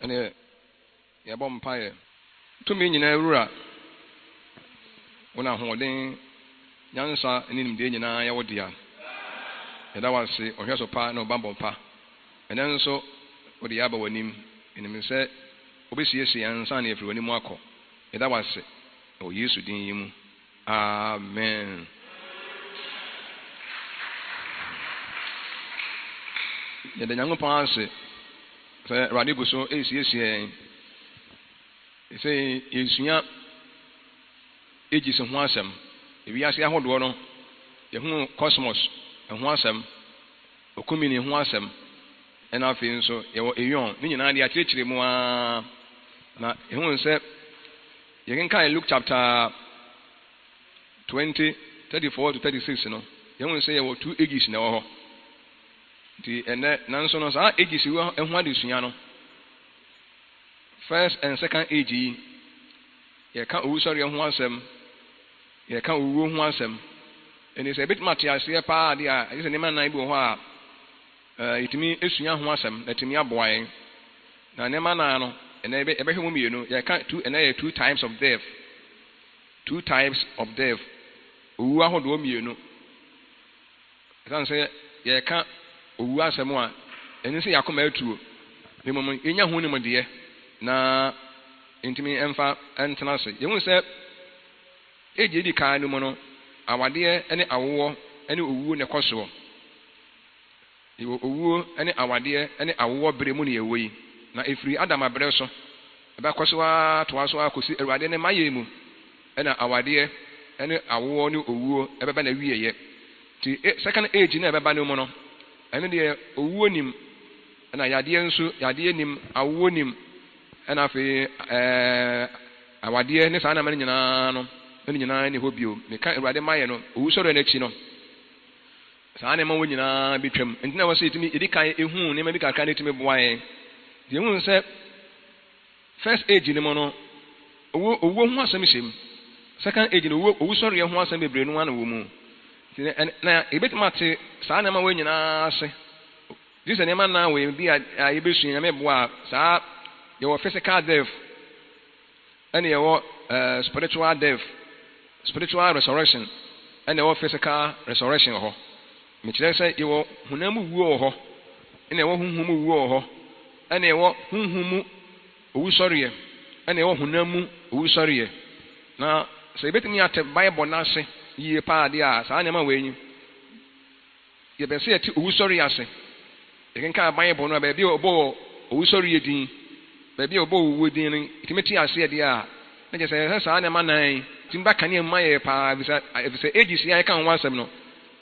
Ɛneɛ yɛbɔ mpaeɛ. Tumi nyinaa wura, wo na ahoɔden, nyansa ne nimdeɛ nyinaa yɛ wo dea. Yɛda wo ase ɔhwɛso pa ne ɔbammɔ pa. Ɛnnɛ nso wode yɛn aba w'anim. Yɛnim sɛ wobɛsiesie yɛn ansa na yɛafiri w'anim akɔ. Yɛda wo ase wɔ Yesu din yi mu. Amen. Yɛda Nyankopɔn ase sɛ Awurade gu so resiesie yɛn. Sɛ yɛsua ages ho asɛm, ewiase ahodoɔ no, yɛhu cosmos ho asɛm, okumini ho asɛm, ɛna afei nso yɛwɔ aeon, ne nyinaa de akyerɛkyerɛ mu ara. Na yɛhu sɛ Yɛkenkan Luke chapter 20, 34 to 36 no, yɛhu sɛ yɛwɔ two ages na ɛwɔ hɔ. Nti ɛnɛ, nanso no saa ages yi ho adesua no, first and second age yi, yɛka owusɔreɛ ho asɛm, yɛka owuo ho asɛm. Ɛnti sɛ yɛbɛtumi ate aseɛ paa adeɛ a, ɛgye sɛ nneɛma nnan bi wɔ hɔ a yɛtumi sua ho asɛm na ɛtumi aboa yɛn. Na nneɛma nnan no, ɛnnɛ yɛbɛhwɛ mu mmienu. Yɛka two, ɛnnɛ yɛ two types of death. Two types of death. Owu ahodoɔ mmienu. Ɛsiane sɛ yɛreka owu asɛm a, ɛne sɛ yɛakoma atuo. Na mmom yɛnya ho nimdeɛ na ntumi mfa ntena ase. Yɛhu sɛ age edi kan no mu no, awadeɛ ne awoɔ ne owuo na ɛkɔ soɔ. Yɛwɔ owuo ne awadeɛ ne awoɔ berɛ mu na yɛwɔ yi, na ɛfiri Adam aberɛ so, ɛbɛkɔ so ara atoa so ara kɔsi Awurade ne mayɛ mu na awadeɛ ne awoɔ ne owuo bɛba n'awieɛ. Nti second age no a ɛbɛba no mu no, ɛno deɛ owuo nim, ɛna yadeɛ nso, yadeɛ nim, awoɔ nim, ɛna afei ɛɛ awadeɛ ne saa nneɛma no nyinaa no, ne nyinaa nni hɔ bio. Meka Awurade mayɛ no, owusɔreɛ no akyi no, Saa nneɛma wɔ nyinaa betwam. Enti na ɛwɔ sɛ yɛtumi yɛdi kan hu nneɛma bi kakra na ɛtumi boa yɛn. Nti yɛhu sɛ first age no mu no, owuo owuo ho asɛm hyɛ mu. Second age no, owuo owusɔreɛ ho asɛm bebree no ara na wɔ mu. Nti na yɛbɛtumi ate saa nneɛma wɔ nyinaa ase. Gye sɛ nneɛma nnan wɔ bi a yɛbɛsua, Nyame boa a, saa yɛwɔ physical death, ɛna yɛwɔ spiritual death, spiritual resurrection, ɛna yɛwɔ physical resurrection wɔ hɔ. Mekyerɛ sɛ yɛwɔ honam mu wuo wɔ hɔ, ɛna yɛwɔ honhom mu wuo wɔ hɔ, ɛna yɛwɔ honhom mu owusɔreɛ, ɛna yɛwɔ honam mu owusɔreɛ. Na sɛ yɛbɛtumi ate Bible no ase yie paa deɛ a, saa nneɛma wei yi, Yɛpɛ sɛ yɛte owusɔre ase. Yɛkenkan Bible no a, baabi a wɔbɔɔ owusɔre din, baabi a wɔbɔɔ owuo din no, yɛtumi te aseɛ deɛ a, na kyerɛ sɛ ɛsɛ sɛ saa nneɛma nnan yi tumi ba kanea mu ma yɛn paa, efisɛ ages yi a yɛka ho asɛm no,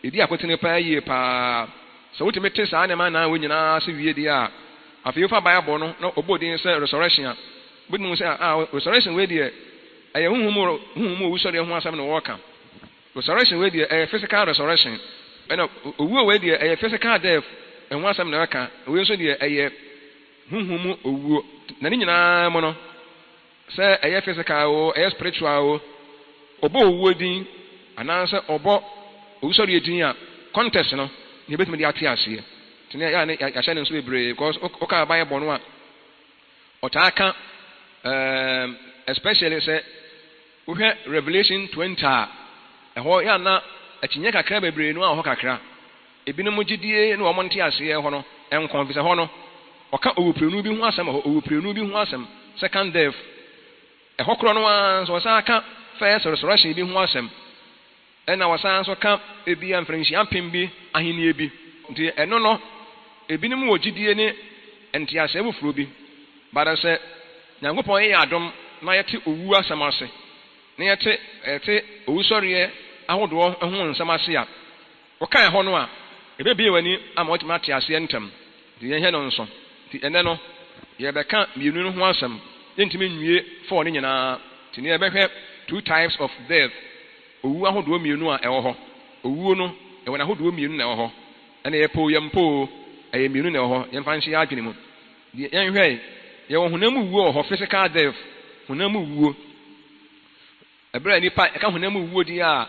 ɛdi akotene paa yie paa. Sɛ wotumi te saa nneɛma nnan wei nyinaa ase wie deɛ a, afei wofa Bible no na wɔbɔ din sɛ resurrection a, wobɛtumi ahu sɛ, ah, resurrection wei deɛ, ɛyɛ honhom mu honhom mu owusɔreɛ ho asɛm na wɔreka. Resurrection wei deɛ ɛyɛ physical resurrection, ɛna owuo wei deɛ ɛyɛ physical death ɛho asɛm na ɛka, wei nso deɛ ɛyɛ honhom mu owuo. Na ne nyinaa mu no, sɛ ɛyɛ physical o, ɛyɛ spiritual o, ɔbɔ owuo din anaasɛ ɔbɔ owusɔreɛ din a, context no na yɛbɛtumi de ate aseɛ. Nti na yɛ a na yɛahyɛ no nso bebree because woka Bible no a, ɔtaa ka um, especially sɛ wohwɛ Revelation 20 a, ɛhɔ yɛ a na akyinnye kakra bebree no a wɔ hɔ kakra. Ebinom gyidie ne wɔn nteaseɛ hɔ no nkɔ, efisɛ hɔ no, ɔka owuprenu bi ho asɛm wɔ hɔ, owuprenu bi ho asɛm, second death. Ɛhɔ korɔ no ara nso ɔsan ka first resurrection bi ho asɛm. Ɛna wɔsan nso ka ebia mfirinhyia mpem bi ahennie bi. Nti ɛno no, ebinom wɔ gyidie ne nteaseɛ foforɔ bi. But sɛ Nyankopɔn yɛ yɛn adom na yɛte owuo asɛm ase, na yɛte yɛte owusɔreɛ ahodoɔ ho nsɛm ase a, woka ɛhɔ no a, ɛbɛbue w'ani ama woatumi ate aseɛ ntɛm. Nti yɛnhwɛ no nso. Nti ɛnnɛ no, yɛrebɛka mmienu no ho asɛm. Yɛntumi nwie four no nyinaa. Nti nnɛ yɛbɛhwɛ two types of death. Owu ahodoɔ mmienu a ɛwɔ hɔ. Owuo no, ɛwɔ n'ahodoɔ mmienu na ɛwɔ hɔ. Ɛna yɛpɛ o yɛmpɛ o, ɛyɛ mmienu na ɛwɔ hɔ. Yɛmfa nhyɛ yɛn adwene mu. Deɛ yɛnhwɛe, yɛwɔ honam mu wuo wɔ hɔ, physical death, honam mu wuo. Ɛberɛ a nnipa, yɛka honam mu wuo deɛ a,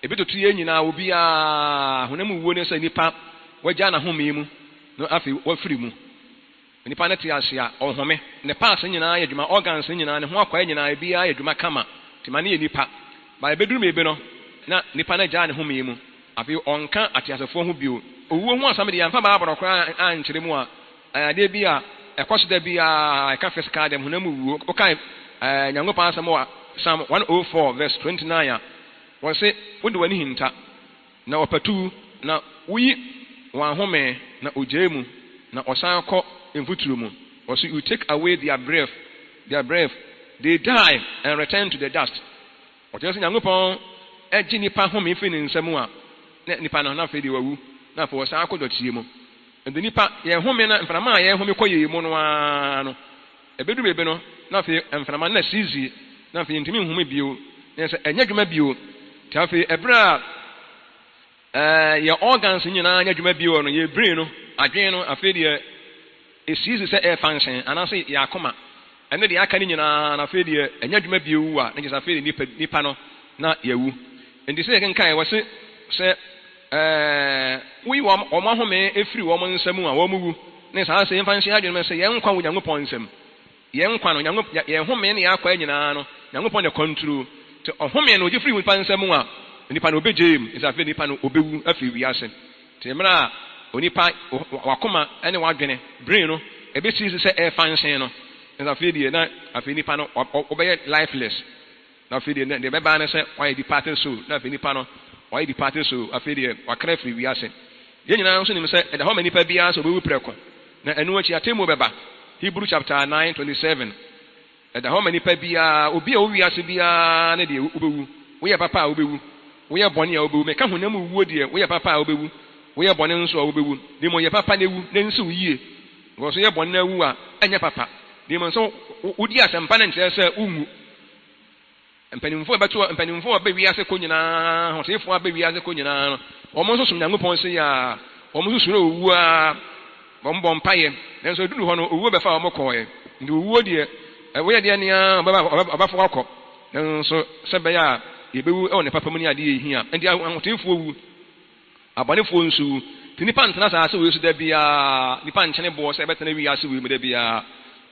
ebi toto yɛn nyinaa, obiara, honam mu wuo ne sɛ nipa wagya n'ahome mu na afei wafiri mu. Onipa no te ase a, ɔhome. Ne parts nyinaa yɛ adwuma, organs nyinaa, ne ho akwaa nyinaa, ebiara yɛ adwuma kama. Nti ma no yɛ nipa. But ebeduru baabi no, na nipa no agyaa ne home mu. Afei ɔnka ateasefoɔ ho bio. Owuo ho asɛm deɛ, yɛamfa Bible koraa ankyerɛ mu a, ɛyɛ adeɛ bi a ɛkɔ so da biara, ɛka physical death, honam mu wuo. Wokae Nyankopɔn asɛm wɔ Psalm 104 verse 29 a, wɔse, Wode w'ani hinta, na wɔpatuw, na woyi wɔn ahome, na ogyaa mu, na wɔsan kɔ mfuturu mu. Wɔse, You take away their breath, their breath, they die and return to the dust. Ɔkyerɛ sɛ Nyankopɔn gye nnipa home firi ne nsa mu a, na nnipa no, na afei deɛ wawu, na afei wɔsan akɔ dɔteɛ mu. Nti nnipa, yɛn home no, mframa a yɛhome kɔ yɛn mu no ara no, ɛbɛduru baabi no, na afei mframa no na sizie, na afei yɛntumi nhome bio, na sɛ ɛnyɛ adwuma bio. Nti afei ɛberɛ a yɛn organs nyinaa nyɛ adwuma bio no, yɛn brain no, adwene no, afei deɛ ɛsiisi sɛ ɛrefunction, anaasɛ yɛn akoma, ɛne deɛ aka no nyinaa no, afei deɛ ɛnyɛ adwuma bio a, na kyerɛ sɛ afei deɛ nipa, nipa no, na yɛawu. Nti sɛ yɛkenkan, wɔ se sɛ woyi wɔn, wɔn ahome firi wɔn nsa mu a, wɔn wu. Ne saa sɛ yɛmfa nhyɛ adwene mu sɛ yɛn nkwa wɔ Nyankopɔn nsam. Yɛn nkwa no, Nyankopɔn, yɛn home ne yɛn akwaa nyinaa no, Nyankopɔn na ɛkɔntro. Nti ɔhome no, ɔgye firi nipa nsa mu a, onipa no ɔbɛgyae mu, ɛsɛ afei nipa no ɔbɛwu afiri wiase. Nti mmerɛ a onipa, w'akoma ne w'adwene, brain no, ɛbɛsisi sɛ ɛrefunction no, ɛsɛ afei deɛ na afei nipa no ɔbɛyɛ lifeless. Na afei deɛ, deɛ ɛbɛba ne sɛ wayɛ departed soul, na afei nipa no wayɛ departed soul, afei deɛ wakra afiri wiase. Yɛn nyinaa nso nim sɛ ɛda hɔ ma nipa biara sɛ ɔbɛwu prɛko, na ɛno akyi atemmuo bɛba. Hebrew chapter 9 27. Ɛda hɔ ma nipa biara, obi a ɔwɔ wiase biara ne deɛ wobɛwu. Woyɛ papa a wobɛwu, woyɛ bɔne a wobɛwu. Meka honam mu wuo deɛ, woyɛ papa a wobɛwu, woyɛ bɔne nso a wobɛwu. Na mmom yɛ papa na ewu, na nsi wo yie. Because woyɛ bɔne na awu a, ɛnyɛ papa. Na mmom sɛ wodi asɛmpa no nkyerɛ sɛ wonwu. Mpanimfoɔ a ɛbɛto mpanimfoɔ a wɔbɛ wiase kɔ nyinaa, ahoteefoɔ a wɔbɛ wiase kɔ nyinaa no, wɔn nso som Nyankopɔn sei a, wɔn nso suro owuo ara, wɔn bɔ mpaeɛ, nanso ɛduru hɔ no, owuo bɛfa wɔn kɔɔɛ. Nti owuo deɛ, woyɛ deɛ nea ɔbɛba ɔbɛfa wo akɔ, nanso sɛ ɛbɛyɛ a yɛbɛwu wɔ ne papa mu ne adeɛ ɛhia. Nti ahoteefoɔ wu. Abɔnefoɔ nso wu. Nti nnipa ntena asaase wei so da biara. Nnipa nkyene boɔ sɛ ɛbɛtena wiase wei mu da biara.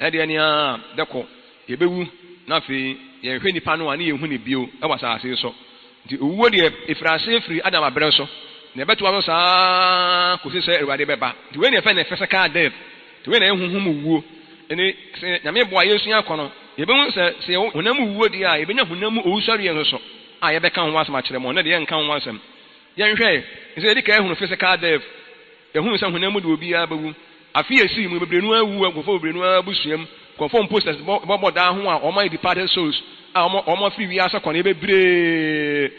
Ɛdeɛ nea dɛkɔ, yɛbɛwu na afei yɛnhwɛ nnipa no a ne yɛnhu no bio wɔ asaase yi so. Nti owuo deɛ ɛfiri aseɛ firi Adam aberɛ so na ɛbɛtoa so saa ara kɔsi sɛ Awurade bɛba. Nti wei na yɛfrɛ no physical death. Nti wei na ɛyɛ honhom mu wuo. Ɛne sɛ Nyame boa yɛsua kɔ no, yɛbɛhu sɛ sɛ yɛwɔ honam mu wuo deɛ a, yɛbɛnya honam mu owusɔreɛ nso so a yɛbɛka ho asɛm akyerɛ mo. Ɛnnɛ deɛ yɛnka ho asɛm. Yɛnhwɛ, sɛ yɛdi kan hunu physical death, yɛhunu sɛ honam mu de obiara bɛwu. Afe a esii mu, bebree no ara awu wɔ nkurɔfoɔ bebree no ara abusua mu. Nkurɔfoɔ mpo sɛ bɔbɔ daa ho a wɔayɛ departed souls a wɔn afiri wiase kɔ no, yɛ bebree.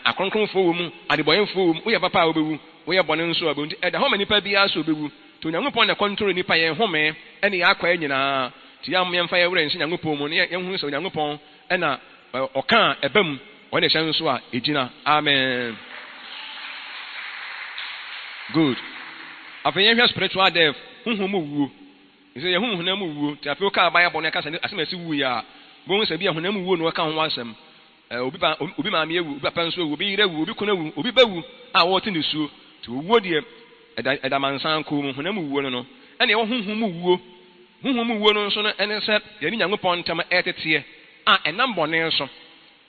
Akronkronfoɔ wɔ mu, adebɔyɛfoɔ wɔ mu. Woyɛ papa a wobɛwu, woyɛ bɔne nso a wobɛwu. Nti ɛda hɔ ma nipa biara sɛ ɔbɛwu. Nti Onyankopɔn na ɛkɔntoro nipa, yɛn home ne yɛn akwaa nyinaa. Nti yɛmfa yɛn werɛ nhyɛ Nyankopɔn mu na yɛnhunu sɛ Onyankopɔn na ɔka a ɛba mu, ɔne hyɛ nso a egyina. Amen. Good. Afei yɛnhwɛ spiritual death, honhom mu wuo. Sɛ yɛhu honam mu wuo, nti afei wokaa Bible no ɛka sɛ asɛm a ɛsi wuiɛ a, bohu sɛ bi a honam mu wuo na wɔka ho asɛm. Obi ba, obi maame awu, obi papa nso awu, obi yere awu, obi kunu awu, obi ba awu a wɔrete nisuo. Nti owuo deɛ, ɛda ɛda mansan kɔn mu, honam mu wuo no no. Ɛna ɛwɔ honhom mu wuo. Honhom mu wuo no nso no ɛne sɛ yɛne Nyankopɔn ntam ɛreteteɛ a ɛnam bɔne so.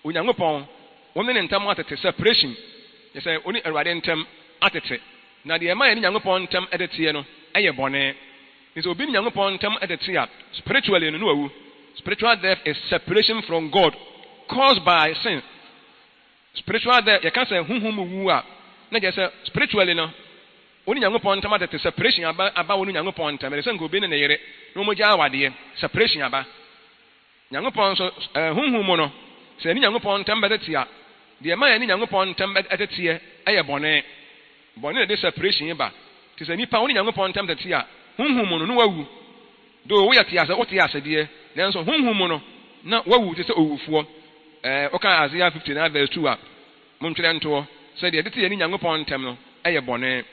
Onyankopɔn, wo ne ne ntam atete, separation, kyerɛ sɛ wo ne Awurade ntam atete. Na deɛ ɛma yɛne Nyankopɔn ntam teteɛ no yɛ bɔne. Nti sɛ obi ne Nyankopɔn ntam tete a, spiritually no, na wawu. Spiritual death is separation from God caused by sin. Spiritual death, yɛka sɛ honhom mu wu a, na kyerɛ sɛ spiritually no, wo ne Nyankopɔn ntam atete, separation aba, aba wo ne Nyankopɔn ntam. Ɛte sɛ nka obi ne ne yere na wɔgya awadeɛ, separation aba. Nyankopɔn nso, honhom mu no, sɛ yɛne Nyankopɔn ntam bɛtete a, deɛ ɛma yɛne Nyankopɔn ntam teteɛ yɛ bɔne. Bɔne na ɛde separation ba. Nti sɛ nipa wo ne Nyankopɔn ntam tete a, honhom mu no, na wawu. Though woyɛ te ase, wote ase deɛ, nanso honhom mu no, na wawu te sɛ owufoɔ. Woka Isaiah 59 verse 2 a, montwerɛ ntoɔ, sɛ deɛ ɛtete yɛne Nyankopɔn ntam no yɛ bɔne.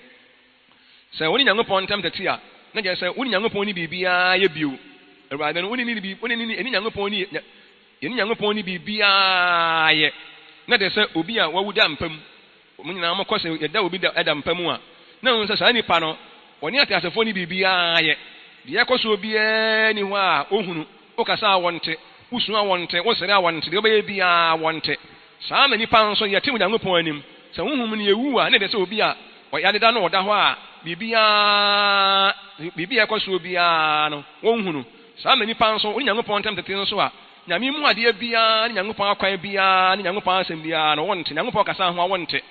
Sɛ wo ne Nyankopɔn ntam tete a, na kyerɛ sɛ wo ne Nyankopɔn nni biribiara yɛ bio. Awurade no, wo ne ne wo ne ne Nyankopɔn ni yɛne Nyankopɔn nni biribiara yɛ. Na kyerɛ sɛ obi a wawu da mpa mu. Mo nyinaa mokɔ sɛ yɛda obi da da mpa mu a, na wohu sɛ saa nipa no, ɔne ateasefoɔ nni biribiara yɛ. Deɛ ɛkɔ soɔ biara nni hɔ a ɔhunu. Wokasa a wɔnte, wosu a wɔnte, wosere a wɔnte, deɛ wobɛyɛ biara wɔnte. Saa ara na nnipa nso, yɛte Onyankopɔn anim. Sɛ honhom no yɛwu a, na ɛte sɛ obi a ɔyare da na ɔda hɔ a biribiara, biribi a ɛkɔ soɔ biara no, wɔnhunu. Saa ara na nnipa nso, wo ne Nyankopɔn ntam tete nso a, Nyame mu adeɛ biara ne Nyankopɔn akwan biara ne Nyankopɔn asɛm biara no, wonte. Nyankopɔn kasa ho a, wonte.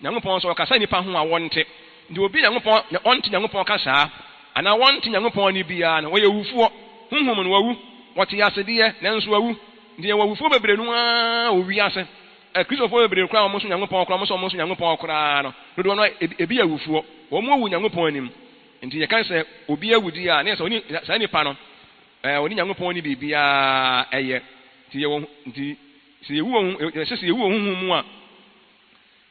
Nyankopɔn nso, ɔkasa nnipa ho a, wɔnte. Nti obi a Nyankopɔn, ɔnte Nyankopɔn kasaa, anaa wɔnte Nyankopɔn nne biara no, wɔyɛ awufoɔ. Honhom no, wɔawu. Wɔte ase deɛ, nanso wɔawu. Nti yɛwɔ awufoɔ bebree no ara wɔ wiase. Akristofoɔ bebree koraa a wɔsom Nyankopɔn koraa, wɔn nso wɔnsom Nyankopɔn koraa no, dodoɔ no ara, ebi yɛ awufoɔ. Wɔn awu Nyankopɔn anim. Nti yɛka sɛ obi awu deɛ a, na yɛ sɛ ɔne, saa nipa no, ɔne Nyankopɔn nni biribiara yɛ. Nti yɛwɔ, nti sɛ yɛwu wɔ, yɛsɛ sɛ yɛwu wɔ honhom mu a,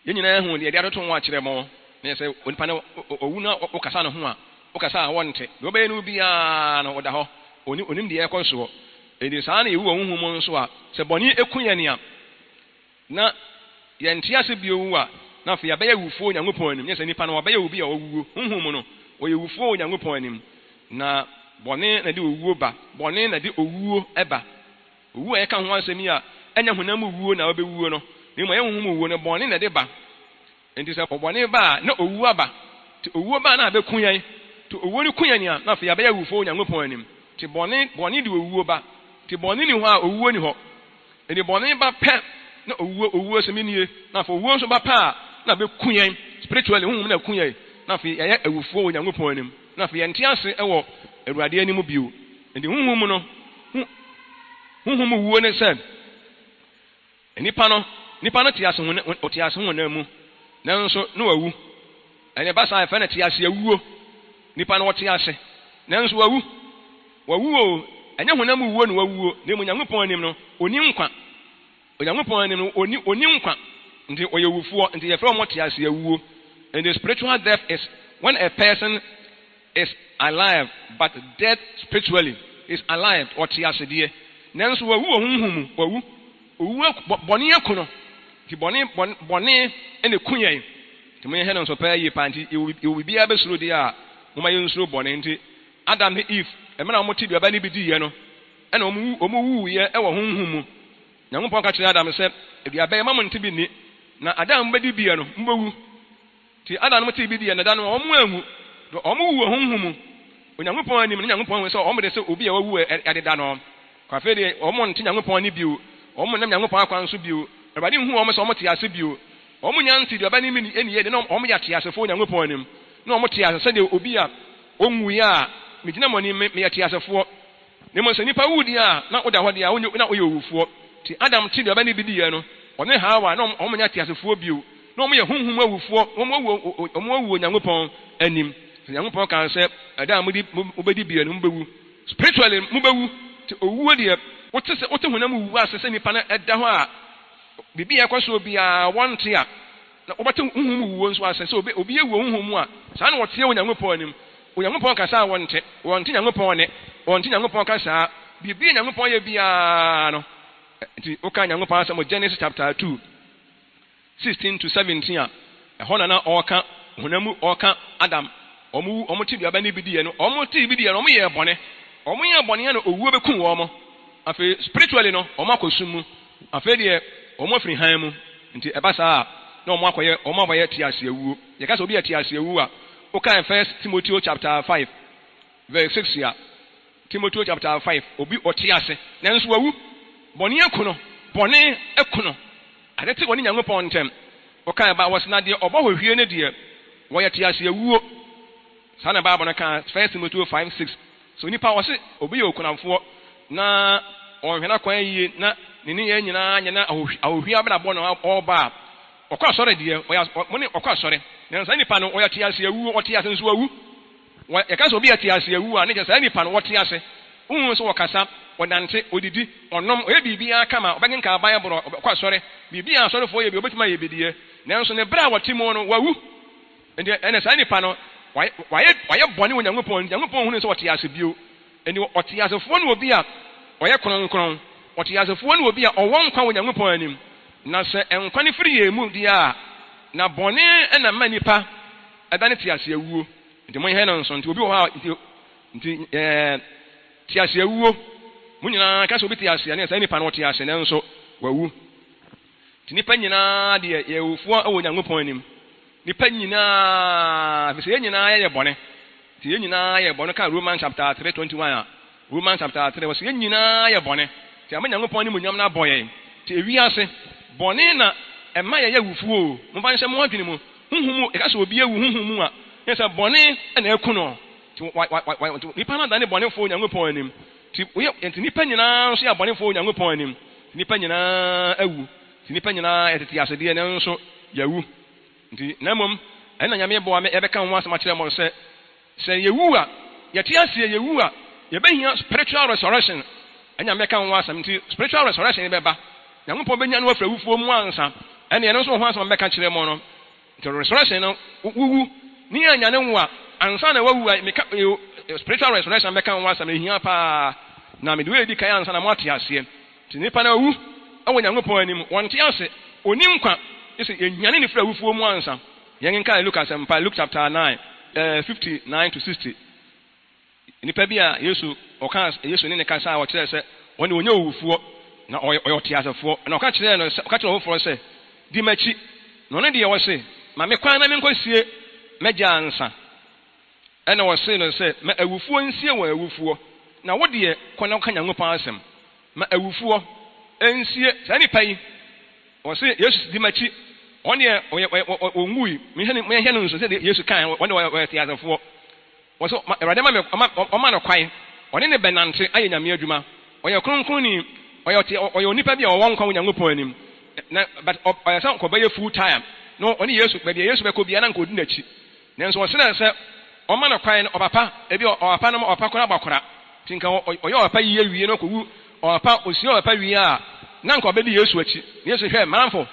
Yɛn nyinaa ahu deɛ yɛde atoto ho akyerɛ mo, na yɛ sɛ onipa no ɔwu na wokasa ne ho a, wokasa a wɔnte. Deɛ wobɛyɛ no biara no, ɔda hɔ, ɔnim deɛ ɛrekɔ soɔ. Enti saa na yɛwu wɔ honhom mu nso a, sɛ bɔne ku yɛn a, na yɛnte ase bio a, na afei yɛabɛyɛ awufoɔ Onyankopɔn anim. Nyɛ sɛ nipa no wabɛyɛ obi a wawuo honhom mu no, ɔyɛ wufoɔ wɔ Onyankopɔn anim. Na bɔne na ɛde owuo ba, bɔne na ɛde owuo ba. Owu a yɛka ho asɛm yi a ɛnyɛ honam mu wuo na wobɛwuo no, na mmom ɛyɛ honhom mu wuo no, bɔne na ɛde ba. Enti sɛ bɔne ba a, na owuo aba. Nti owuo ba a, na abɛku yɛn. Nti owuo no ku yɛn a, na afei yɛabɛyɛ awufoɔ wɔ Onyankopɔn anim. Nti bɔne, bɔne de owuo ba. Nti bɔne nni hɔ a, owuo nni hɔ. Enti bɔne ba pɛ, na owuo, owuo sɛ mennie. Na afei owuo nso ba pɛ a, na abɛku yɛn spiritually, honhom na aku yɛn. Na afei yɛayɛ awufoɔ wɔ Onyankopɔn anim. Na afei yɛnte ase wɔ Awurade anim bio. Enti honhom mu no, ho, honhom mu wuo ne sɛ, nnipa no, nipa no te ase hona, ɔte ase honam mu, nanso na wawu. Ɛna ɛba saa yɛfrɛ no te ase awuo. Nipa no ɔte ase, nanso wawu. Wawu o, ɛnyɛ honam mu wuo na wawuo, na mmom Nyankopɔn anim no, ɔnni nkwa. Onyankopɔn anim no, ɔnni, ɔnni nkwa. Nti ɔyɛ wufoɔ. Nti yɛfrɛ wɔn te ase awuo. And the spiritual death is when a person is alive but dead spiritually, is alive, ɔte ase deɛ, nanso wawu wɔ honhom mu, wawu. Owu aku, bɔ, bɔne aku no. Nti bɔne, bɔne, bɔne na ɛku yɛn. Nti monyɛhwɛ no nso paa yie paa. Nti yɛwɔ, yɛwɔ biribiara bɛsuro deɛ a, momma yɛnsuro bɔne. Nti Adam ne Eve, mmerɛ a wɔte duaba no bi diiɛ no, ɛna wɔn, wɔn wuiɛ wɔ honhom mu. Nyankopɔn ka kyerɛɛ Adam sɛ, Aduaba yi, mma monte bi nni, na ada a mobɛdi bi no, mobɛwu. Nti ada no motee bi diiɛ no, da no wɔn anwu, na wɔn wuu wɔ honhom mu. Onyankopɔn anim no, Nyankopɔn hu sɛ wɔn de sɛ obi a wawu a ɛdeda no. Kɔ afei deɛ wɔn nte Nyankopɔn nne bio, wɔn nnam Nyankopɔn akwan so bio, Awurade nhu wɔn sɛ wɔn te ase bio. Wɔn nnya nte aduaba no mu nni yie de, na wɔn yɛ ateasefoɔ Onyankopɔn anim, na wɔn te ase sɛdeɛ obi a ɔnwuiɛ a, megyina mo anim, meyɛ teasefoɔ. Na mmom sɛ nipa wu deɛ a, na woda hɔ deɛ a, wonyɛ, na woyɛ owufoɔ. Nti Adam te duaba no bi diiɛ no, ɔne Hawa, na wɔn nyɛ ateasefoɔ bio. Na wɔn yɛ honhom mu awufoɔ, wɔn awu, wɔn awu Onyankopɔn anim. Sɛ Nyankopɔn kaa sɛ, ɛda a modi, mobɛdi bie no, mobɛwu. Spiritually, mobɛwu. Nti owuo deɛ, wote sɛ, wote honam wu ase sɛ nipa no da hɔ a, biribi a ɛkɔ soɔ biara wɔnte a, Na wɔbɛte honhom mu wuo nso ase, sɛ obi, obi awu wɔ honhom mu a, saa na wɔteɛ wɔ Nyankopɔn anim. Onyankopɔn kasa a wɔnte, wɔnte Nyankopɔn nne, wɔnte Nyankopɔn kasaa, biribi a Nyankopɔn yɛ biara no. Nti woka Nyankopɔn asɛm wɔ Genesis chapter 2, 16 to 17 a, ɛhɔ na na ɔreka honam mu, ɔreka Adam, wɔn wu, wɔn te duaba no bi diiɛ no, wɔn tee bi diiɛ no, wɔn yɛɛ bɔne, wɔn yɛɛ bɔne a na owuo bɛkum wɔn. Afei spiritually no, wɔn akɔ sum mu. Afei deɛ wɔn afiri hann mu, nti ɛba saa a na wɔn akɔyɛ wɔn akɔyɛ teaseawuo. Yɛka sɛ obi yɛ teaseawuo a, wokan First Timoteo chapter 5 verse 6 a, Timoteo chapter 5, obi ɔte ase nanso wawu, bɔne aku no, bɔne aku no, ade te wɔne Nyankopɔn ntɛm. Wokan ba wɔse na deɛ ɔbɔ hɔ hwie no deɛ wɔyɛ teaseawuo. Saa na Bible no ka, First Timoteo 5, 6. Sɛ onipa a ɔse obi yɛ okunafoɔ na ɔnhwɛ n'akwan yie na ne nneyɛɛ nyinaa nyɛ na ahohwie abrabɔ na ɔrebɔ a, ɔkɔ asɔre deɛ, ɔyɛ mo ne ɔkɔ asɔre, nanso saa nipa no ɔyɛ tease awuo, ɔte ase nso wawu. Wɔ yɛka sɛ obi yɛ tease awu a, ne kyerɛ saa nipa no ɔte ase. Wohu sɛ ɔkasa, ɔnante, ɔdidi, ɔnom, ɔyɛ biribiara kama, ɔbɛkenkan Bible, ɔkɔ asɔre, biribiara a asɔrefoɔ yɛ bi ɔbɛtumi ayɛ bi deɛ, nanso ne berɛ a ɔte mu no, wawu. Enti ɛnna saa nipa no, wayɛ, wayɛ, wayɛ bɔne wɔ Nyankopɔn anim. Nyankopɔn nhunu no sɛ ɔte ase bio. Enti ɔteasefoɔ ne obi a ɔyɛ kronkron. Ɔteasefoɔ ne obi a ɔwɔ nkwa wɔ Nyankopɔn anim. Na sɛ nkwa no firi yɛn mu deɛ a, na bɔne na ɛma nipa dane teaseawuo. Enti monhwɛ no nso. Nti obi wɔ hɔ a, nti. Nti ɛɛ te ase awuo. Mo nyinaa ka sɛ obi te ase a, ne yɛ saa nipa no ɔte ase nanso wawu. Nti nnipa nyinaa deɛ yɛ awufoɔ wɔ Onyankopɔn anim. Nnipa nyinaa, ɛfiri sɛ yɛn nyinaa yɛyɛ bɔne. Nti yɛn nyinaa yɛ bɔne. Ka Romans chapter 3 21 a, Romans chapter 3, wɔsɛ yɛn nyinaa yɛ bɔne. Nti ama Nyankopɔn animuonyam no abɔ yɛn. Nti ewiase, bɔne na ɛma yɛyɛ awufoɔ o. Momfa nhyɛ mo adwene mu. Honhom mu, yɛka sɛ obi awu honhom mu a, ne sɛ bɔne na aku no. Nti wa, wa, wa, wa, nti nipa no adane bɔnefoɔ wɔ Nyankopɔn anim. Nti woyɛ, nti nnipa nyinaa nso yɛ abɔnefoɔ wɔ Nyankopɔn anim. Nti nnipa nyinaa awu. Nti nnipa nyinaa yɛtete ase deɛ, nanso yɛawu. Nti, na mmom, ɛno na Nyame boa me yɛbɛka ho asɛm akyerɛ mo sɛ, sɛ yɛwu a, yɛte aseɛ, yɛwu a, yɛbɛhia spiritual resurrection. Ɛna mɛka ho asɛm. Nti, spiritual resurrection bɛba. Nyankopɔn bɛnya no afiri awufoɔ mu ansa. Ɛne ɛno nso wɔ ho asɛm a mɛka kyerɛ mo no. Nti resurrection no, wowu, ne yɛanyane wo a, ansa na woawu a, meka, spiritual resurrection mɛka ho asɛm, ɛhia paa. Na mede wei adi kan ansa na moate aseɛ. Nti nipa no awu wɔ Nyankopɔn anim, wɔnte ase, ɔnni nkwa, gye sɛ yɛnyane no firi awufoɔ mu ansa. Yɛnkenkan Luke asɛmpa, Luke chapter 9, 59 to 60. Nnipa bi a Yesu ɔkaa Yesu ne ne kasa a ɔkyerɛɛ sɛ ɔno deɛ ɔnyɛ owufoɔ na ɔyɛ ɔyɛ ɔteasefoɔ. Na ɔka kyerɛɛ no sɛ ɔka kyerɛɛ ɔfoforɔ sɛ, Di m'akyi. Na ɔno deɛ ɔse, Ma me kwan na menkɔsie m'agya ansa. Ɛnna ɔsee no sɛ, Ma awufoɔ nsie wɔn awufoɔ, na wo deɛ, kɔ na kɔka Nyankopɔn asɛm. Ma awufoɔ nsie saa nipa yi. Ɔse, Yesu di m'akyi. Ɔno deɛ ɔyɛ ɔyɛ ɔnwui. Monhwɛ no nso sɛdeɛ Yesu kae, ɔno deɛ ɔyɛ teasefoɔ. Ɔse ma Awurade ma me ɔma ɔma no kwan ɔne no bɛnante ayɛ Nyame adwuma. Ɔyɛ kronkronni, ɔyɛ ɔte ɔyɛ onipa bi a ɔwɔ nkwa wɔ Nyankopɔn anim. Na but ɔyɛ sɛ nka ɔbɛyɛ full time na ɔne Yesu baabi a Yesu bɛkɔ biara na nka ɔdi n'akyi. Nanso ɔsrɛɛ sɛ ɔma no kwan no ɔpapa ebi ɔpapa no ɔpapa koraa abɔ akora nti nka ɔyɛ ɔpapa yie wie na ɔkɔwu ɔpapa ɔsie ɔpapa wie a na nka ɔbɛdi Yesu akyi. Na Yesu hwɛ manfo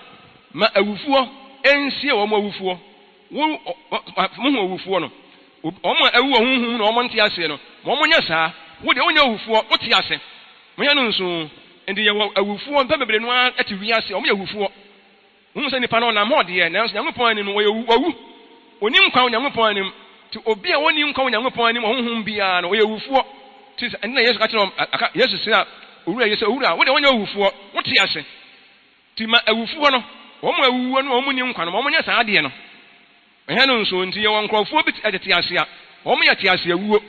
ma awufoɔ nsie wɔn awufoɔ. Wo, mohu awufoɔ no? Wɔn a awu wɔ honhom mu na wɔn nte aseɛ no, ma wɔn nyɛ saa. Wo deɛ, wonyɛ owufoɔ, wote ase. Monyɛ no nso. Enti yɛwɔ awufoɔ, nnipa bebree no ara te wiase a, wɔyɛ awufoɔ. Wohu sɛ nipa no ɔnam hɔ deɛ, nanso Nyankopɔn anim no, ɔyɛ wawu. Ɔnni nkwa wɔ Nyankopɔn anim. Nti obi a ɔnni nkwa wɔ Nyankopɔn anim wɔ honhom biara no, ɔyɛ owufoɔ. Nti ɛnti na Yesu ka kyerɛ wɔn, Yesu sraa owura yi sɛ, Owura, wo deɛ wonyɛ owufoɔ, wote ase. Nti ma awufoɔ no, wɔn a awuwuo ne wɔn nni nkwa no, ma wɔnyɛ saa adeɛ no. Ɛhɛn no nso nti yɛwɔ nkorɔfoɔ bi tete ase a, wɔn yɛ tease awuo.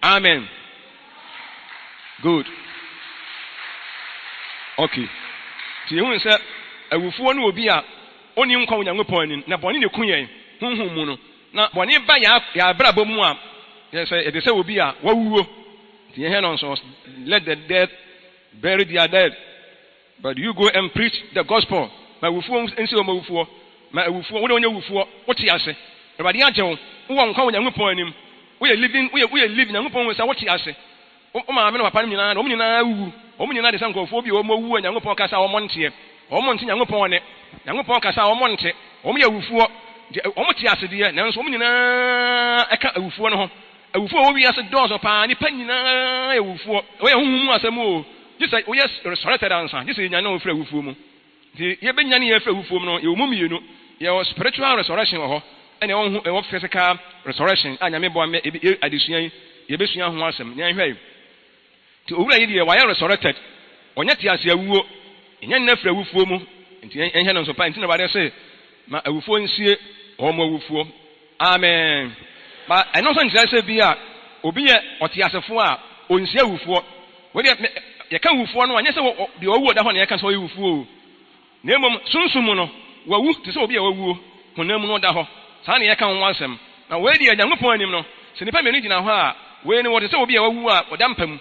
Amen. Good. Okay. Nti yɛhunu sɛ awufoɔ ne obi a ɔnni nkwa wɔ Nyankopɔn anim, na bɔne na ɛku yɛn honhom mu no. Na bɔne ba yɛn abrabɔ mu a, yɛ sɛ yɛte sɛ obi a wawuo. Nti yɛhwɛ no nso, let the dead bury their dead. But you go and preach the gospel ma awufoɔ nsi wɔn awufoɔ ma awufoɔ wo deɛ wonyɛ wufoɔ wote ase Awurade agye wo wowɔ nkwa wɔ Nyankopɔn anim woyɛ living woyɛ woyɛ live Nyankopɔn hu sɛ wote ase wo maame ne papa no nyinaa wɔn nyinaa awuwu wɔn nyinaa de sɛ nkurɔfoɔ bi a wɔn awu a Nyankopɔn kasa a wɔn nteɛ wɔn nte Nyankopɔn nne Nyankopɔn kasa a wɔn nte wɔn yɛ awufoɔ deɛ wɔn te ase deɛ nanso wɔn nyinaa ɛka awufoɔ no ho Awufo a wɔwɔ wiase dɔɔso paa, nnipa nyinaa yɛ awufoɔ. Wei yɛ honhom mu asɛm oo, gye sɛ woyɛ resurrected ansa, gye sɛ yɛnyane wo firi awufoɔ mu. Nti yɛbɛnyane yɛn afiri awufoɔ mu no, yɛwɔ mu mmienu, yɛwɔ spiritual resurrection wɔ hɔ, ɛna yɛwɔ ho yɛwɔ physical resurrection a Nyame boa me yɛ adesua yi yɛbɛsua ho asɛm. Nea nhwɛ yi. Nti owura yi deɛ wayɛ resurrected, ɔnyɛ tease awuo, yɛnyane no afiri awufoɔ mu, nti yɛnhwɛ no nso pa, nti na Awurade se ma awufoɔ nsie wɔn awufoɔ. Amen. But ɛno nso nkyerɛ sɛ bi a obi yɛ ɔteasefoɔ a ɔnsie awufoɔ. Wei deɛ yɛka awufoɔ no a, nyɛ sɛ deɛ wawu ɔda hɔ na yɛka sɛ ɔyɛ wufoɔ o. Na mmom sunsum mu no, wawu te sɛ obi a wawuo, honam mu no ɔda hɔ. Saa na yɛka ho asɛm. Na wei deɛ Nyankopɔn anim no, sɛ nnipa mmienu gyina hɔ a, wei no wɔte sɛ obi a wawu a ɔda mpa mu.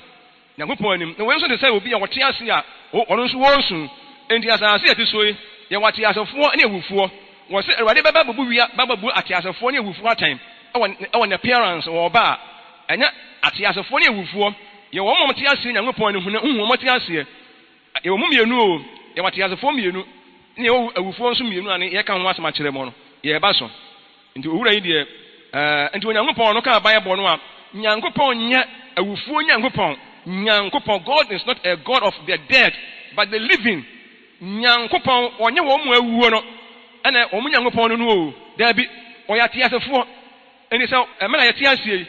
Nyankopɔn anim, na wei nso te sɛ obi a ɔte ase a ɔno nso ɔresu. Enti asase a ɛte so yi, yɛwɔ ateasefoɔ ne awufoɔ. Wɔse Awurade bɛba abɛbu wia, bɛba abɛbu ateasefoɔ ne awufoɔ atɛn wɔ wɔ N'appearance, wɔ ɔba a ɛnyɛ ateasefoɔ ne awufoɔ. Yɛwɔ wɔn a wɔte aseɛ Nyankopɔn anim, honam, huhu wɔn te aseɛ. Yɛwɔ mu mmienu o, yɛwɔ ateasefoɔ mmienu, ne yɛwɔ awufoɔ nso mmienu a ne yɛka ho asɛm akyerɛ mo no, yɛreba so. Nti owura yi deɛ ɛɛ nti Onyankopɔn no kaa Bible no a, Nyankopɔn nyɛ awufoɔ Nyankopɔn, Nyankopɔn, God is not a God of the dead but the living, Nyankopɔn ɔnyɛ wɔn mu awuo no ɛna wɔn Nyankopɔn no no o, daabi, ɔyɛ ateasefoɔ. Nti sɛ ɛmɛ na yɛte aseɛ yi,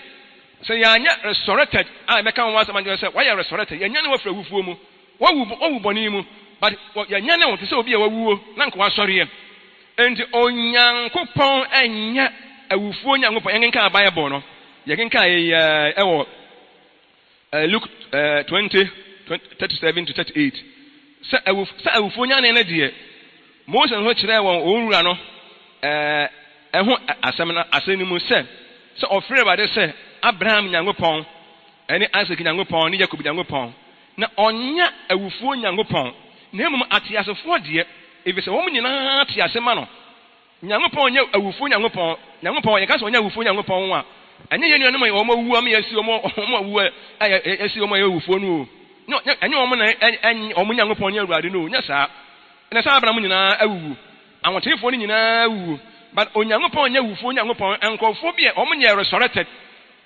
Sɛ yɛanyɛ resurrected a yɛbɛka ho asɛm akyerɛ sɛ wayɛ resurrected, yɛanyane wo afiri awufoɔ mu. Wawu, wawu bɔne mu, but yɛanyane wo te sɛ obi a wawuo na nka wasɔreɛ. Enti Onyankopɔn nyɛ awufoɔ Nyankopɔn. Yɛnkenkan Bible no. Yɛkenkan yɛ ɛwɔ Luke 20, 37 to 38. Sɛ awuf, sɛ awufoɔ nyane no deɛ, Mose nso kyerɛɛ wɔn wɔn wura no ɛho asɛm no asɛm no mu sɛ, sɛ ɔfrɛ Awurade sɛ Abraham Nyankopɔn ne Isak Nyankopɔn ne Yakob Nyankopɔn, na ɔnyɛ awufoɔ Nyankopɔn, na mmom ateasefoɔ deɛ, efisɛ wɔn nyinaa te ase ma no. Nyankopɔn nyɛ awufoɔ Nyankopɔn. Nyankopɔn, yɛka sɛ ɔnyɛ awufoɔ Nyankopɔn a, ɛnyɛ yɛn nuanom a wɔn awu ama yɛasi wɔn wɔn awu a yɛasi wɔn a yɛ awufoɔ no o. Ɛnyɛ wɔn na wɔn Nyankopɔn ne Awurade no o, nyɛ saa. Ɛna saa Abraham nyinaa awuwu. Ahoteefoɔ no nyinaa awuwu. But Onyankopɔn nyɛ awufoɔ Nyankopɔn. Nkurɔfoɔ bi a wɔn nyɛ resurrected,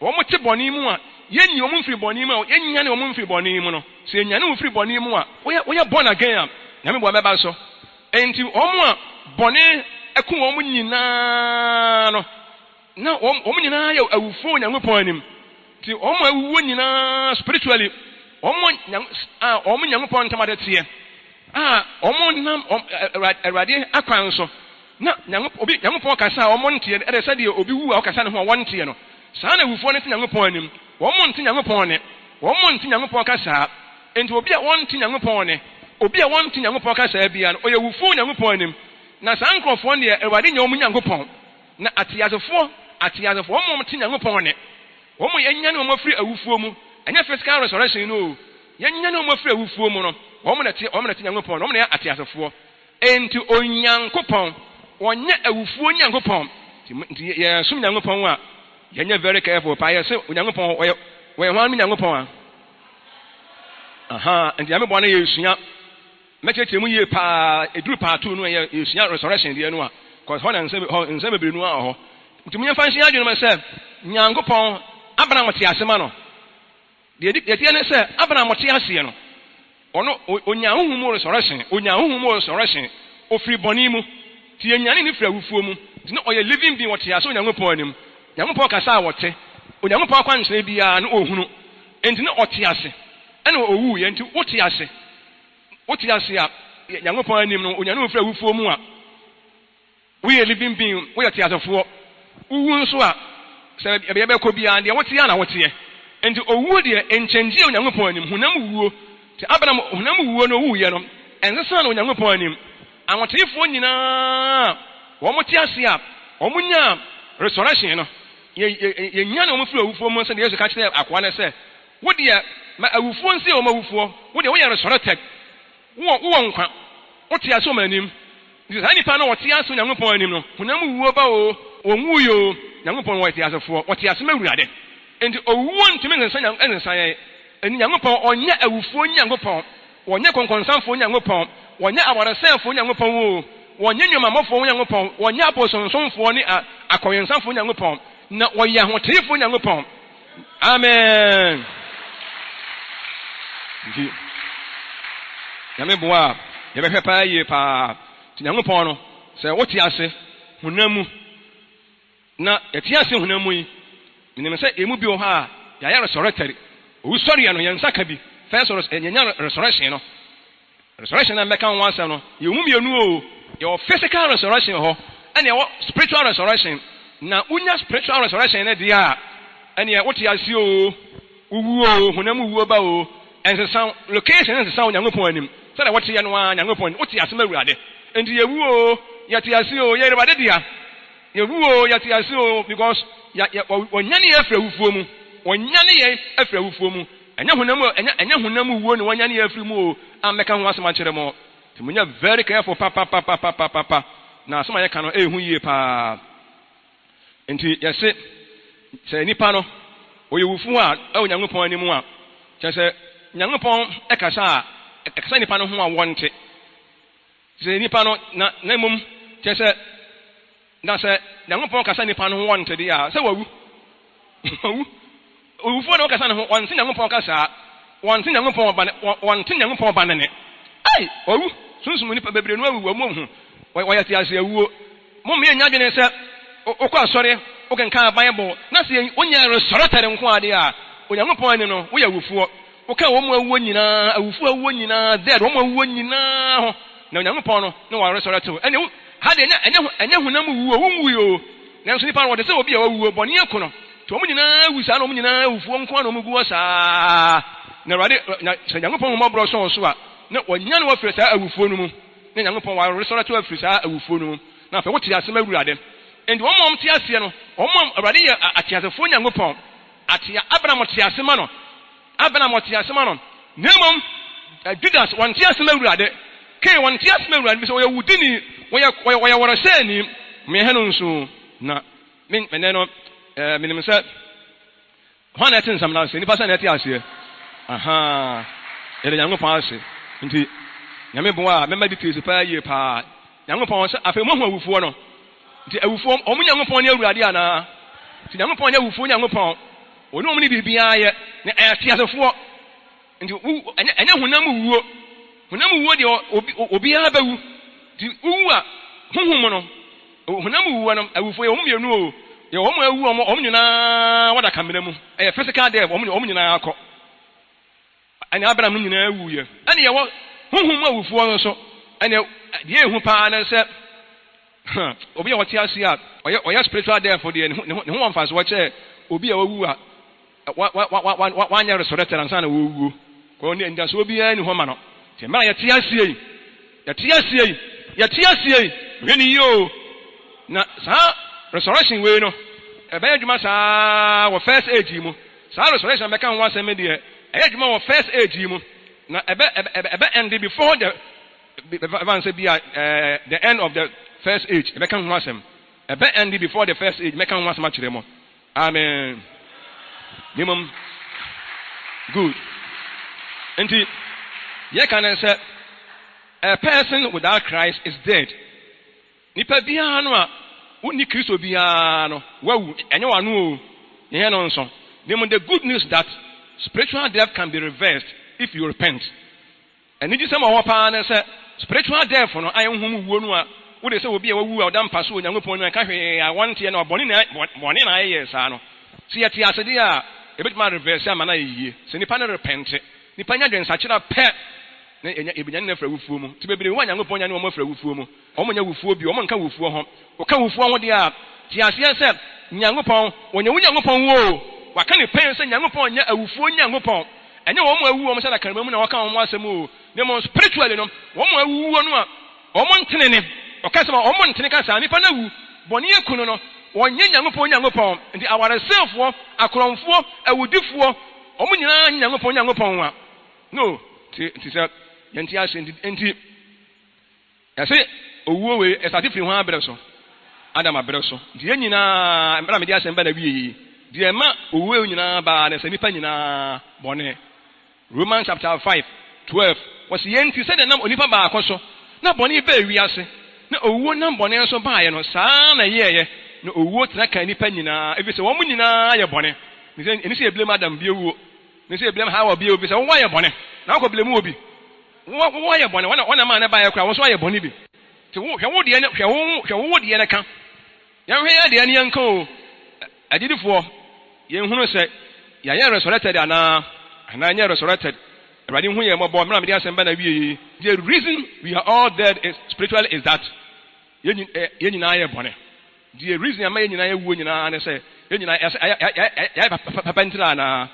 wɔn te bɔne mu a, yɛnyi wɔn mfiri bɔne mu a, yɛnyane wɔn mfiri bɔne mu no. Sɛ yɛnyane wo firi bɔne mu a, woyɛ woyɛ born again a, Nyame boa bɛba so. Enti wɔn a bɔne aku wɔn nyinaa no, na wɔn wɔn nyinaa yɛ awufoɔ wɔ Nyankopɔn anim. Nti wɔn a awuwuo nyinaa spiritually, wɔn a wɔn Nyankopɔn ntam ade teɛ, a wɔn nam Awurade akwan so, na obi Nyankopɔn kasa a wɔn nteɛ, ɛde sɛdeɛ obi wu a ɔkasa ne ho a wɔnteɛ no, saa na awufoɔ no te Nyankopɔn anim. Wɔn nte Nyankopɔn nne, wɔn nte Nyankopɔn kasaa. Enti obi a wɔnte Nyankopɔn nne, obi a wɔnte Nyankopɔn kasaa biara no, ɔyɛ wufoɔ wɔ Nyankopɔn anim. Na saa nkorɔfoɔ no deɛ, Awurade nyɛ wɔn Nyankopɔn. Na ateasefoɔ, ateasefoɔ, wɔn a wɔte Nyankopɔn nne, wɔn a yɛanyane wɔn afiri awufoɔ mu, ɛnyɛ physical resurrection no o, yɛanyane wɔn afiri awufoɔ mu no, wɔn na ɛte, wɔn na ɛte Nyankopɔn nne, wɔn na ɛyɛ ateasefoɔ. Enti Onyankopɔn, ɔnyɛ awufoɔ Nyankopɔn. Nti yɛsom Nyankopɔn a, yɛnyɛ very careful paa. Yɛse Onyankopɔn, ɔyɛ, ɔyɛ hwan no Nyankopɔn a? Aha, nti Nyame boa na yɛsua. Mɛkyerɛkyerɛ mu yie paa, ɛduru part 2 no a yɛsua resurrection deɛ no a, cause hɔ na nsɛm, hɔ nsɛm bebree no a wɔ hɔ. Nti mo yɛmfa nhyɛ adwene mu sɛ, Nyankopɔn, Abraham te ase ma no. Deɛ ɛdi, deɛ ɛteɛ ne sɛ, Abraham te aseɛ no, ɔno, ɔnyaa honhom mu resurrection, ɔnyaa honhom mu resurrection, ɔfiri bɔne mu, nti yɛnyane no firi awufoɔ mu, nti na ɔyɛ living being, ɔte ase Onyankopɔn anim, Nyankopɔn kasa a ɔte, Onyankopɔn akwankyerɛ biara no ɔhunu, nti na ɔte ase, ɛna ɔwuiɛ, nti wote ase, wote ase a, Nyankopɔn anim no, ɔnyane wo firi awufoɔ mu a, Woyɛ living being, woyɛ teasefoɔ. Wowu nso a, sɛ baabi a bɛkɔ biara, deɛ woteɛ ara na woteɛ. Enti owuo deɛ, nkyɛngyeɛ Onyankopɔn anim, honam wuo. Nti Abraham honam wuo no owuiɛ no, ɛnsesaa no Onyankopɔn anim. Ahoteefoɔ nyinaa a wɔte ase a wɔnyaa resurrection no, yɛ, yɛ, yɛnyane wɔn firi awufoɔ mu sɛdeɛ Yesu ka kyerɛɛ akoa no sɛ, Wo deɛ, ma awufoɔ nsie wɔn awufoɔ, wo deɛ woyɛ resurrected. Wowɔ, wowɔ nkwa. Wote ase wɔ m'anim. Nti saa nnipa no a wɔte ase wɔ Nyankopɔn anim no, honam mu wuo ba oo, wɔnwuui oo, Nyankopɔn wɔyɛ teasefoɔ, wɔte ase ma Awurade. Enti owuo ntumi nsesa Nyan, nsesa yɛn. Enti Nyankopɔn, ɔnyɛ awufoɔ Nyankopɔn, wɔnyɛ kɔnkɔnsafoɔ Nyankopɔn, wɔnyɛ awaresɛefoɔ Nyankopɔn oo, wɔnyɛ nnwamammɔfoɔ Nyankopɔn, wɔnyɛ abosonsomfoɔ ne a, akɔwensafoɔ Nyankopɔn, na wɔyɛ ahoteefoɔ Nyankopɔn. Amen. Nti, Nyame boa a, yɛbɛhwɛ paa yie paa. Nti Nyankopɔn no, sɛ wote ase honam mu, na yɛte ase honam mu yi, menim sɛ yɛn mu bi wɔ hɔ a, yɛayɛ resurrected. Owusɔreɛ no, yɛn nsa ka bi. First, yɛnya resurrection no. Resurrection a mɛka ho asɛm no, yɛwɔ mu mmienu o. Yɛwɔ physical resurrection wɔ hɔ, ɛna yɛwɔ spiritual resurrection. Na wonya spiritual resurrection no deɛ a, ɛneɛ wote ase o, wowu o, honam mu wuo ba o, ɛnsesa wo, location nsesa wo Nyankopɔn anim. Sɛdeɛ woteɛ no ara Nyankopɔn anim, wote ase ma Awurade. Enti yɛwu o, yɛte ase o, yɛyɛ Awurade dea. Yɛwu o, yɛte ase o, because yɛ, yɛ, wɔnyane yɛn afiri awufoɔ mu. Wɔnyane yɛn afiri awufoɔ mu. Ɛnyɛ honam mu, ɛnyɛ, ɛnyɛ honam mu wuo na wɔanyane yɛn afiri mu o, a mɛka ho asɛm akyerɛ mo. Nti monyɛ very careful papapapapapapa, na asɛm a yɛka no ɛyɛ hu yie paa. Nti yɛse, sɛ nipa no, ɔyɛ wufoɔ a, ɛwɔ Nyankopɔn anim a, kyerɛ sɛ, Nyankopɔn ɛkasa a, ɛkasa nipa no ho a wɔnte. Sɛ nipa no, na, na mmom, kyerɛ sɛ, na sɛ Nyankopɔn kasa nipa no ho wɔnte deɛ a, sɛ wawu. Wawu. Owufoɔ na wɔkasa ne ho, wɔnte Nyankopɔn kasaa, wɔnte Nyankopɔn ba ne, wɔnte Nyankopɔn ba ne ne. Ai! Wawu. Sunsum nipa bebree no awu, wɔn ho. Wɔyɛ te ase awuo. Mo mmea nya adwene sɛ, wokɔ asɔre, Wokenkan Bible na sɛ wonyɛ resurrected nko adeɛ a, Onyankopɔn anim no, woyɛ awufoɔ. Woka wɔn mu awuo nyinaa, awufoɔ awuo nyinaa, dead, wɔn mu awuo nyinaa ho. Na Onyankopɔn no, na wɔaresurrect wo. Ɛnna ha deɛ, ɛnyɛ honam wuo, wonwui o. Nanso nipa no, wɔte sɛ obi a wawuo, bɔne aku no. Nti wɔn nyinaa wu saa na wɔn nyinaa awufoɔ nko ara na wɔn gu hɔ saa. Na Awurade, na sɛ Nyankopɔn ahummɔborɔ sɔ wo so a, na wanyane wo afiri saa awufoɔ no mu. Na Nyankopɔn waresurrect wo afiri saa awufoɔ no mu. Na afei wote ase ma Awurade. Enti wɔn a wɔte aseɛ no, wɔn a Awurade yɛ ateasefoɔ Nyankopɔn. Atea, Abraham te ase ma no. Abraham ɔte ase ma no. Na mmom, Judas, wɔnte ase ma Awurade. Kain, wɔnte ase ma Awurade, efisɛ ɔyɛ wudini, wɔyɛ wɔresɛeni. Meyɛ no nso, na me, ɛnnɛ no, menim sɛ hwan na ɛte nsɛm no ase? Nnipa sɛ na ɛte aseɛ. Aha, yɛde Nyankopɔn ase. Nti, Nyame boa a, mɛma details paa yie paa. Nyankopɔn sɛ, afei moahu awufoɔ no. Nti awufoɔ, wɔn Nyankopɔn ne Awurade anaa? Nti Nyankopɔn nyɛ awufoɔ Nyankopɔn. Ɔne wɔn ne biribiara yɛ, na ɛyɛ ateasefoɔ. Nti wo, ɛnyɛ, ɛnyɛ honam mu wuo. Honam mu wuo deɛ, obi, obiara bɛwu. Nti wowu a, honhom mu no, honam mu wuo no, awufoɔ yɛ wɔn mmienu o. Yɛ wɔn a awu wɔn, wɔn nyinaa wɔda kamena mu. Ɛyɛ physical death, wɔn, wɔn nyinaa kɔ. Ɛne Abraham no nyinaa wuiɛ. Ɛne yɛwɔ honhom mu awufoɔ no nso. Ɛne deɛ ɛhu paa ne sɛ, obi a ɔte ase a ɔyɛ ɔyɛ spiritual death deɛ, ne ho ne ho ne ho wɔ mfasoɔ kyɛ obi a wawu a wa wa wa wa wanyɛ resurrected ansa na wɔwuo. Kɔ ne anidasoɔ biara ni hɔ ma no. Nti mmerɛ a yɛte aseɛ yi, yɛte aseɛ yi, yɛte aseɛ yi, hwɛ ne yie o. Na saa resurrection wei no, ɛbɛyɛ adwuma saa wɔ first age yi mu. Saa resurrection a bɛka ho asɛm yi deɛ, ɛyɛ adwuma wɔ first age yi mu. Na ɛbɛ end before the ɛbɛfa sɛ bi a the end of the first age. Ɛbɛka ho asɛm. Ɛbɛ end before the first age. Mɛka ho asɛm akyerɛ mo. Amen. Nimom. Good. Nti, yɛka ne sɛ, a person without Christ is dead. Nipa biara no a wonni Kristo biara no, wawu. Ɛnyɛ wano o. Yɛnyɛ no nso. Nimom, the good news that spiritual death can be reversed if you repent. Anigyesɛm a ɔwɔ paa ne sɛ spiritual death no ayɛ honhom wuo no a wode sɛ obi a wawu a ɔda mpa so wɔ Onyankopɔn anim ɛka hwee a wɔnteɛ na ɔbɔne na bɔne na ayɛyɛ saa no, sɛ yɛte ase deɛ a, ɛbɛtumi areverse ama no ayɛ yie. Sɛ nipa no repent, nipa nya dwensakyera pɛ, na yɛbɛnya ne afiri awufuo mu. Nti bebree wɔ a Nyankopɔn nya ne wɔn afiri awufuo mu. Wɔn nyɛ wufuo bio, wɔn nka wufuo ho. Wɔka wufuo ho deɛ a, te aseɛ sɛ Nyankopɔn, wɔnyɛ wo Nyankopɔn wo o. Waka ne pɛn sɛ Nyankopɔn nyɛ awufuo Nyankopɔn. Ɛnyɛ wɔn a awu wɔn sɛ adakarema mu na wɔka wɔn asɛm o. Na mmom spiritually no, wɔn a awuwuo no a wɔn ntene ne, ɔka sɛ wɔn ntene ka saa, nipa no awu, bɔne aku no no, wɔnyɛ Nyankopɔn Nyankopɔn. Nti awaresɛefoɔ, akorɔmfoɔ, awudifoɔ, wɔn nyinaa nyɛ Nyankopɔn Nyankopɔn a. No, nti sɛ yɛnte ase nti, yɛse owuo wei ɛsate firi hwan berɛ so? Adam aberɛ so. Nti yɛn nyinaa, mmerɛ a mede asɛm ba na wie yi, deɛ ɛma owuo nyinaa baa ne sɛ nipa nyinaa bɔne. Romans chapter 5, 12, wɔsi yɛn nti sɛdeɛ nam onipa baako so na bɔne baa wiase, na owuo nam bɔne so baeɛ no, saa na ɛyɛɛyɛ na owuo tena ka nipa nyinaa, ɛfiri sɛ wɔn nyinaa yɛ bɔne. Ɛni sɛ yɛblame Adam bio wuo, ne sɛ yɛblame Hawa bio, ɛfiri sɛ wɔn ayɛ bɔne, na wɔkɔ blame obi. Wɔn ayɛ bɔne, wɔn na maa ne baeɛ koraa, wɔn nso ayɛ bɔne bi. Nti wo hwɛ wo deɛ ne hwɛ wo hwɛ wo deɛ ne ka. Yɛnhwɛ yɛn deɛ ne yɛnka o. Agyidifoɔ, yɛnhunu sɛ yɛayɛ resurrected anaa nyɛ resurrected. Awurade hu yɛn mmɔbɔ mmerɛ a mede asɛm ba na wie yi. The reason we are all dead is spiritually is that yɛn nyinaa yɛ bɔne. The reason ama yɛn nyinaa yɛ wuo nyinaa ne sɛ yɛn nyinaa yɛayɛ papa ntira anaa.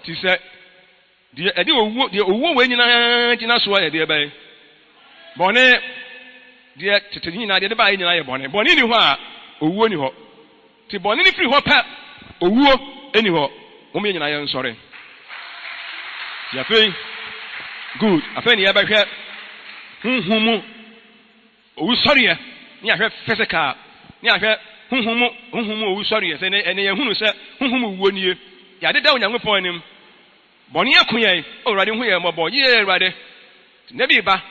Ti sɛ deɛ ɛde owuo, deɛ owuo wei nyinaa gyina soɔ yɛ deɛ bɛyɛ bɔne. Deɛ tete nyinaa deɛ de baayɛ nyinaa yɛ bɔne. Bɔne ni hɔ a, owuo ni hɔ. Ti bɔne ni firi hɔ pɛ, owuo ni hɔ. Wɔn yɛ nyinaa yɛ nsɔre. Ti afei, good, afei ne yɛbɛhwɛ honhom mu owusɔreɛ, ne yɛahwɛ physical, ne yɛahwɛ honhom mu owusɔreɛ. Sɛ ɛne yɛhunu sɛ honhom mu wuo nie, yɛadeda Onyankopɔn anim, bɔne ako yɛn. Awurade hu yɛn mmɔbɔ yie. Awurade, nna bi ba,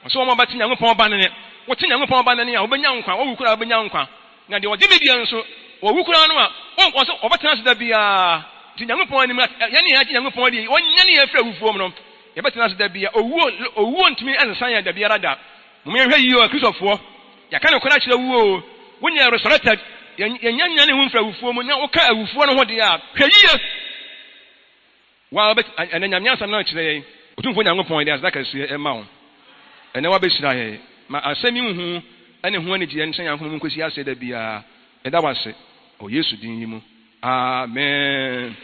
ɔsɛ wɔn a wɔbɛte Nyankopɔn ba no ne wote Nyankopɔn ba no ne a, wobɛnya nkwa. Wɔwu koraa, wobɛnya nkwa. Na deɛ ɔgye me deɛ nso, wɔwu koraa no a, ɔsɛ wɔbɛtena ase da biara. Nti Nyankopɔn anim, yɛne yɛn agye Nyankopɔn deɛ, ɔnyɛ ne yɛn firi awufoɔ mu no, yɛbɛtena ase da biara. Owuo ntumi nsa yɛn da biara da. Mom yɛnhwɛ yie o, Akristofoɔ. Yɛaka no kora kyerɛ wuo o, wonyɛ resurrected. yɛnnya nyanee wo mfiri awufoɔ mu na woka awufoɔ no ho deɛ a, hwɛ yie! Woa wobɛt, ɛnnɛ Nyame asɛm no rekyerɛ yɛn. Otumfoɔ Nyankopɔn, yɛde aseda kɛseɛ ma wo. Ɛnnɛ woabɛhyira yɛn. Ma asɛm yi nhu ne ho anigyeɛ nhyɛ yɛn akoma mu nkɔsi aseɛ da biara. Yɛda wo ase wɔ Yesu din yi mu. Amen.